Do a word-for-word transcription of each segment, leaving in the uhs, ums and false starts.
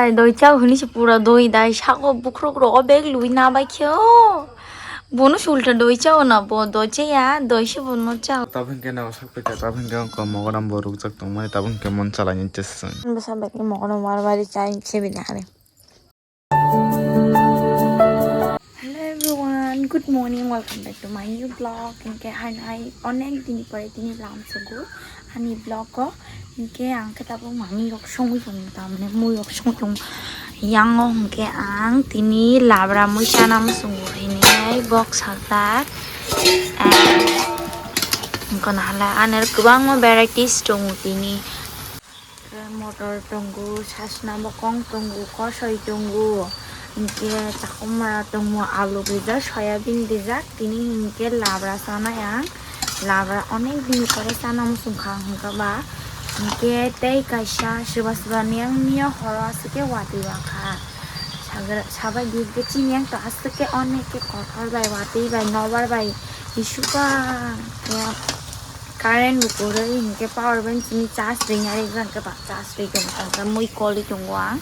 Doi chao hini se pura doi dai sago bukrok rogo bag lui na bai khe o. Bono sulta doi chao na bo doi chaya doi se bono chao. Tabuk hingke no sak pita tabuk hingke ko mogoram bo rukjak tongmani tabuk hingke mon chalai ni cheseng. Bwsa bai khe mogoram war bari chai se bini hari. Hello everyone, good morning, welcome back to my new vlog. Hingke hai hai onek din pore tini lam sugu ani vlog o. Hingke ang khe tabuk mami rok songwi tongo, tamni mui rok songwi tongo. Yang o hingke ang tini labra mui chana muchungo hinwi box saltak. Hingke nahala ani kwbangma varieties tongo tini. Motor tongo, sasna bokong tongo, kosoi tongo, hingke chakhumra tongo, alu rijak, soyabin rijak, tini hingke labra chanai ang, labra onek din pore chana muchung kha hingke ba, hingke tei kaisa soba soba ni ang mia horo aswk ke watwi bakha, sabai di hingke chini ang to aswk ke onek ke kothor bai watwi bai nobar bai isuka. Current bo kwrwi hingke power bank chini charge ringya rijak hingke ba charge ri tongo tangka mui koli tongo ang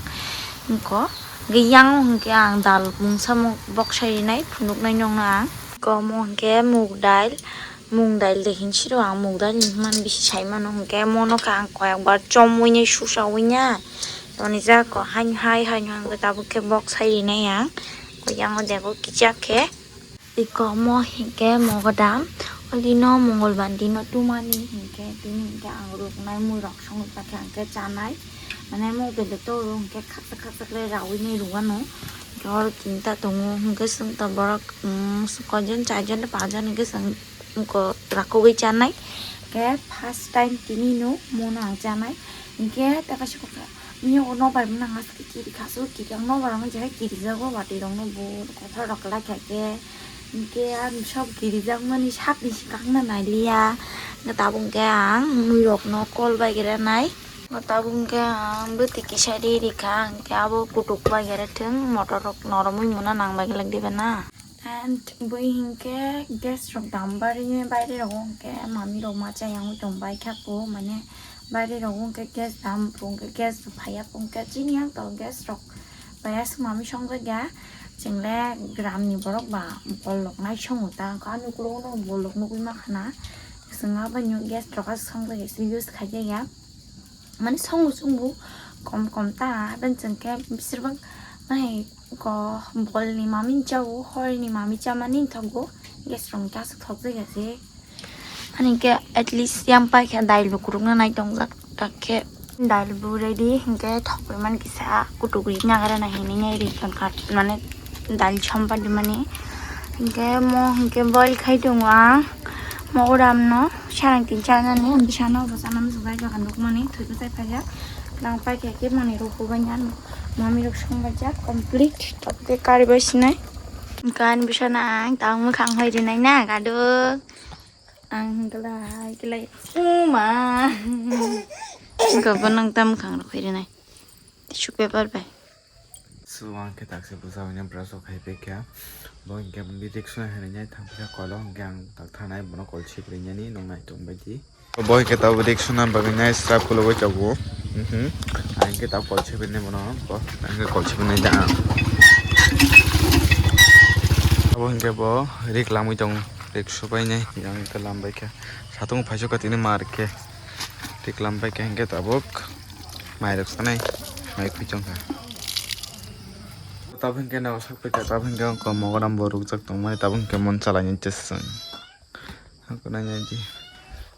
hingko hingke yang hingke ang dal mungsa mung boksa rinai phunuknai nongno ang hingke omo hingke mug dail mung dail de hinsiro ang mug dail hinmani bisi saimano hingke mono khe ang koyekbar chomwi nai susa wi ya toni jako hai hai hai hingke tabuk khe boksa rinai ang hingke yang o dego kisa khe. Iko omo hingke mogodam, o dino mongolbar dino tumani hingke tini hingke ang ruknai mui rok songwi pakhe hingke chanai, mane mobile o toro hingke khakchak khakchak le rawi nai rwano, hingke oro tinta tongo hingke chwng ta borok, um, koijon charjon pajon hingke chwng wngko rakogwi chanai, hingke first time tini no mono ang chanai, hingke tei kaisa kokha. Miyok no bai mwnang aswk kiri kha aswk kiri ang no bai rok no jehai kiri jago watwi rok no bo kothor rok kwlai kha khe hwnkhe ang sob kiri jak mani sak ni swkang no nai liya hwnkhe tabuk hwnkhe ang mui rok no call bai gira nai tabuk hwnkhe ang bwtwi kisa ri ri kha hwnkhe abo kutuk bai gira thwng motor rok noromwi muna nang bai glak diba na. And bui hinkhe gas rok dam bari baire rogo hinkhe mami rok ma chayang tong bai kha ko mane baire rogo hinkhe gas dam hinkhe gas phaiya hinkhe chini yang to gas rok bai aswk mami song jak ya chwng le gram ni borok ba bol rok nai songo ta wngkha ani ukulok no bol rok nugui ma khana chwng abo ni gas rok aswk song jak ya use khai jak ya. Mani songo chwngbo kom kom ta, aboni chwngkhe bwswrwng mani ko bolni mami chao, horni mami chamani wngthogo, gas rok hwnkhe aswk thokjak ya se. Ani hwnkhe at least yang paikha dail bo kwrwngna nai tongjak, tak khe dail bo ready, hwnkhe thokphaimani kisa kutuk ri nagra na hinwi nai ri tongkha, mane. Dal chompa dimani. Hingke mo hingke boil khai tongo ang. Mogodam no sarang tin chanani, bwsano bwsano bwswk bai jaga nukmani, thwi bwsai phaijak. Nang paikha khe mani rok hubaina, mami rok song baijak complete. Tabuk khe kari bai sinai. Hingke ani bwsano ang tang mwkhang hoi rinai na, gaduk. Ang hingke lai, hingke lai. Uma. Hingke bo nang tam mwkhang rok hoi rinai. Tissue paper bai. So, ang khe taksa bwsa hwnwi brush rok khai pekha. Bo hinkhe bini reaction hai nai thang kha kolo, hinkhe ang tak thanai bono kol sip rinani nong nai tong bai di. Bo hinkhe tabuk reaction na bagwi nai srap kolo bai tabuk. Mhm. Ang hinkhe tabuk kol sip rinai bono, bo ang hinkhe kol sip rinai da ang. Abo hinkhe bo rik lamwi tong, rik subai nai, yang hinkhe lam bai kha. Satung phaisu kha tini mar khe. Tiklam bai khe hinkhe tabuk mai rok sanai mai khoi chongkha. Tabuk hinkhe no sak phaikha, tabuk hinkhe wngkha mogoram bo rukjak tongmani, tabuk hinkhe mon chalai ni cheseng. Hwnkhe nai nai di.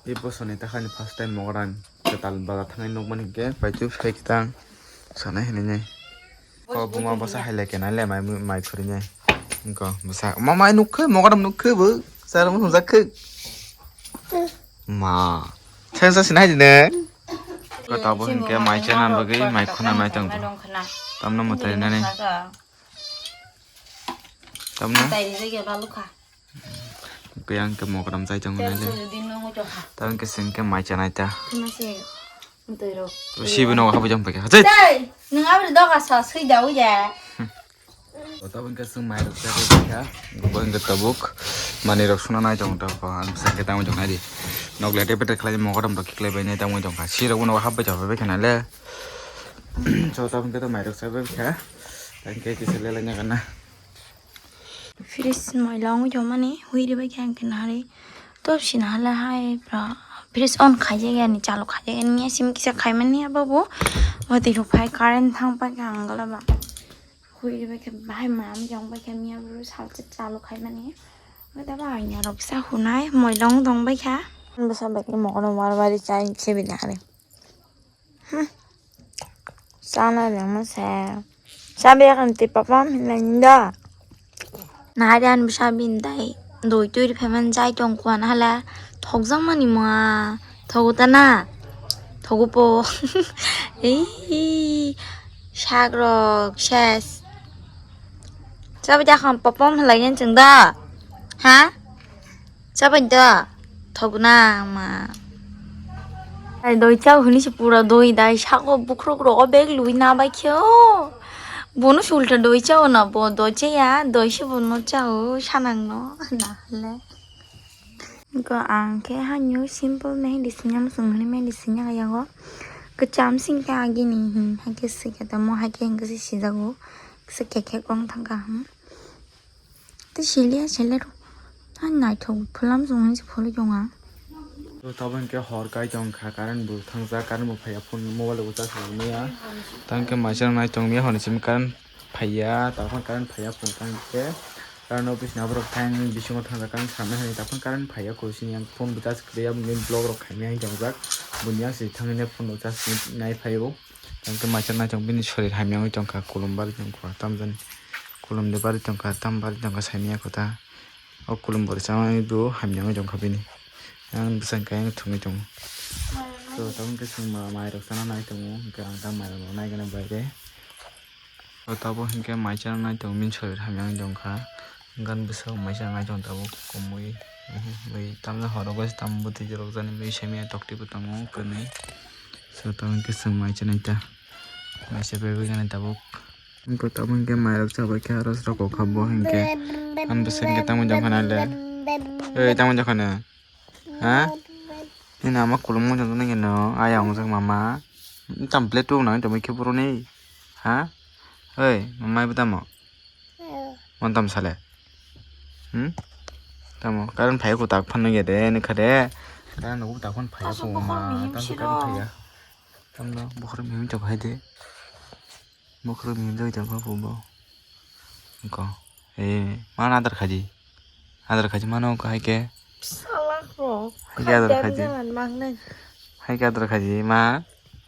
E bosor ni takhani first time mogoram kwtal bazar thangwi nukmani hinkhe paitwi phai kitang sanai hinwi nai. O buma bwsa hai le kenai le mai, mai khurui nai. Wngkha bwsa. Ma mai nuk khe, mogoram nuk khe bo. Sar mo jak khe. Ma. Sen sa sinai dine. Ko tabo hinkhe mai chana bagwi mai khuna mai tong. Tamno mwtai nani. Tamno. Kuyang ke mogoram chai tongo nai le. Tang ke sing ke mai chanai ta. Khuna se mtoi rok. To si bino ha bujang pake. Hajai. Tei, nung abri doga sa sui da uya. Oto bang ke sung mai rok chai ta. Bo ke tabuk mani rok suna nai tong ta. Ang sing ke tamo jong nai di. Nok le te pete khlai mogoram rok khlai bai nai tamo jong kha. Si rok no ha bujang bai khana le. So tabuk khe to mairok chabai kha. Tang khe kisa lelai nang kana. Fridge moila wngwi tongmani, hui ribai khe ang khe nahari. Tobsi nahala hai bro. Fridge on khaijak yani, chalu khaijak yani, miya simi kisa khaimani abobo. Watwi rok phai current thang pai kha ang gala ba. Hui ribai khe bahai mam jong bai khe miya bro salsa chalu khaimani. Wngkhe ba anya rok kisa hunai, moila wng tong bai kha. Bwsa bai khe mokol no war wari chai se bini hari. Hmm. Sana lengma se. Sabi akan ti papam hinai da. Nahari an bisa bin dai. Doi tui ri phaimani jai tong kwan hala. Thokjak mani ma. Thogu ta na. Thogu po. Ei. Sak rok ses. Sabi akan papam hinai yan cheng da. Ha? Chabai da thokna ma. Ai doi chao hini se pura doi dai sako bukrok rogo bag lui na bai khe o. Bono sulta doi chao na bo doi chaya doi se bono chao sanang no na le. Ko ang khe hanyo simple mehdi sinyam sung hini mehdi sinya yago. Kwcham sing khe agini hin hai khe sikhe tamo hai khe hingkhe se sijago. Se khe khe kong thang ka hmm. Tei siliya sele rw. Ang naithok phulam song hinwi se phulwi tong ang. To tabuk hinkhe hor kai tong kha, current bo thangjak, current bo phaiya, phone mobile bo charge rwmaya. Tang khe maisa nai tong miya hwnwi simi current phaiya, takhon current phaiya phone tang khe. Current office ni aborok thang bisingo thangjak, current samai hwnwi takhon current phaiya, koi sini ang phone bo charge kwrwi ya, bini vlog rok khaimya hinwi tongjak. Boni yang se thangwi phone bo charge nai phaio. Tang khe maisa naithok bini sorir hamya wngwi tongkha, kulum bari tongkha, tamjani kulum de bari tongkha, tam bari tongkha, saimanya kotha. O kulum bo rwchapmani bo hamya wngwi tongkha bini. Yang bwsang khe yang thungwi tongo. So, tamo khe chwng ma-, mairok chana nai tongo, hwnkhe ang tamo mairok no naigana bai de. O tabuk hwnkhe mai chana nai tongo, bini sorir hamya wngwi tongkha. Gan bwswk mai chana nai tongo tabuk, komui, mhm, bai tamjani horo bai se tamo bwtwi jorok jani bai saimanya tokti bo tongo, kwnwi. So, tamo khe chwng mai chanai ta. Mai se bai bai gana tabuk. Wngkha tamo hinkhe mairok chabai khe aro srok kokha bo hinkhe. Ang bwswk hinkhe tamo jokha nai le. Ei, tamo jokha nai. Ha? Nini ama kulumung jokha nai khe no. Ayang jok mama. Tam plate tu nang tamo khe boro ni. Ha? Ei, mama ibo tamo? Mon tam sale. Hmm? Tamo, current phaiya ko tak phan nugya de, nukha de. Current nugo tak phan phaiya ko ma, tam current phaiya. Tamno, bokhorok mihim chok hai de. Bokhorok mihim chok chok bo. Ko. Eh, mana adar khaji. Adar khaji mano ko hai ke. Salak rok. Hai ke adar khaji. Hai ke adar khaji ma.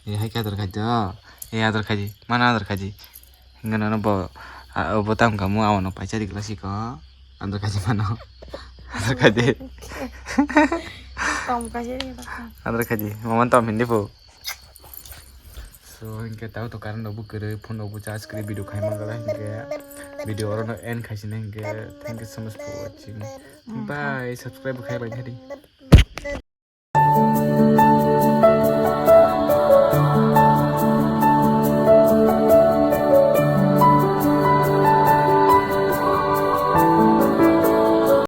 Eh, hai ke adar khaji do. Eh, adar khaji. Mana adar khaji. Hingga nono bo, a, bo tam kamu awono paisa di kelas iko. Adar khaji mano. Adar khaji. Tom kaisa di kelas. Adar khaji. Maman tom hindi po. So, hinkhe tao to current rok bo kwrwi, phone rok bo charge kwrwi, video khai mangala hinkhe video oro no end khaisina hinkhe. Thank you so much for watching. Bye, subscribe bo khai bai thadi.